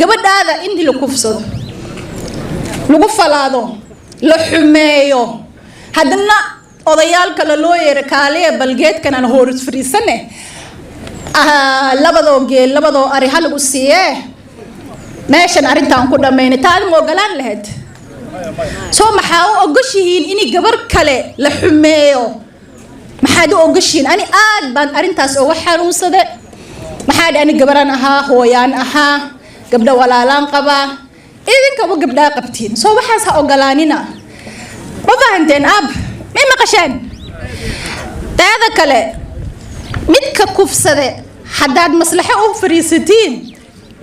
Gabadhaada intii la kufsado, lagu falaado, la xumeeyo, haddana odayaal kale loo yeera, "Kaaliya, balgeedkan aan horis fadhiisane, labadoo geel, labadoo ari ha lagu siiyee, meeshan arrintaan ku dhammaynay." Taadi ma ogolaan lahayd? Soo maxaa u ogoshihiin in gabar kale la xumeeyo? Maxaad u ogoshihiin? Ani aad baan arrintaas uga xanuunsade. Maxaa dhi, ani gabaraan ahaa, hooyaan ahaa, gabdho walaalaan qabaa, idinkaba gabdhaa qabtiin. Soo waxaas ha ogolaanina. Ma fahanteen? Ab may maqasheen? Taada kale, midka kufsade haddaad maslaxo u fadhiisatiin,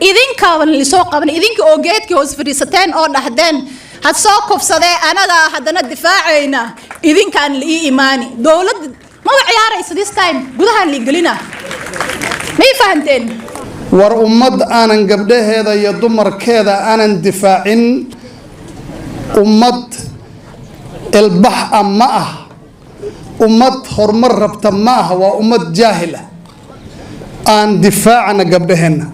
idinkaaban lisoo qaban. Idinka oo geedkii hoos fadhiisateen oo dhahdeen, "Had soo kufsadee, anagaa haddana difaacayna," idinkaan la ii imaani. Dowladda maba ciyaaraysa this time, gudahaan liigelina. May fahanteen? War ummad aanan gabdhaheeda iyo dumarkeeda aanan difaacin ummad ilbax ah ma ah, ummad horumar rabta ma ah, waa ummad jaahil ah. Aan difaacna gabdhaheenna.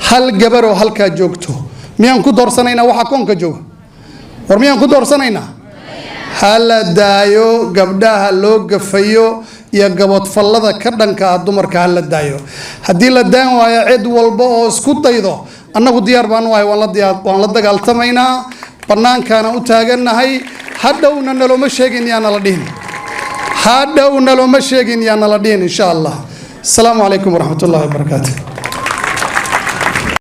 Hal gabaroo halkaa joogto miyaan ku doorsanaynaa waxaa koonka jooga? War miyaan ku doorsanaynaa? Ha la daayo gabdhaha loo gafayo iyo gabodfallada ka dhanka ah dumarka. Ha la daayo. Haddii la daan waayo, cid walba oo isku daydo, annagu diyaar baan u ahay, waan la dagaaltamaynaa, bannaankaana u taagannahay. Hadhowna nalooma sheegin yaa nala dhihin, hadhow nalooma sheegin yaa nala dhihin, insha Allah. Asalaamu calaykum waraxmat ullahi wabarakaatu.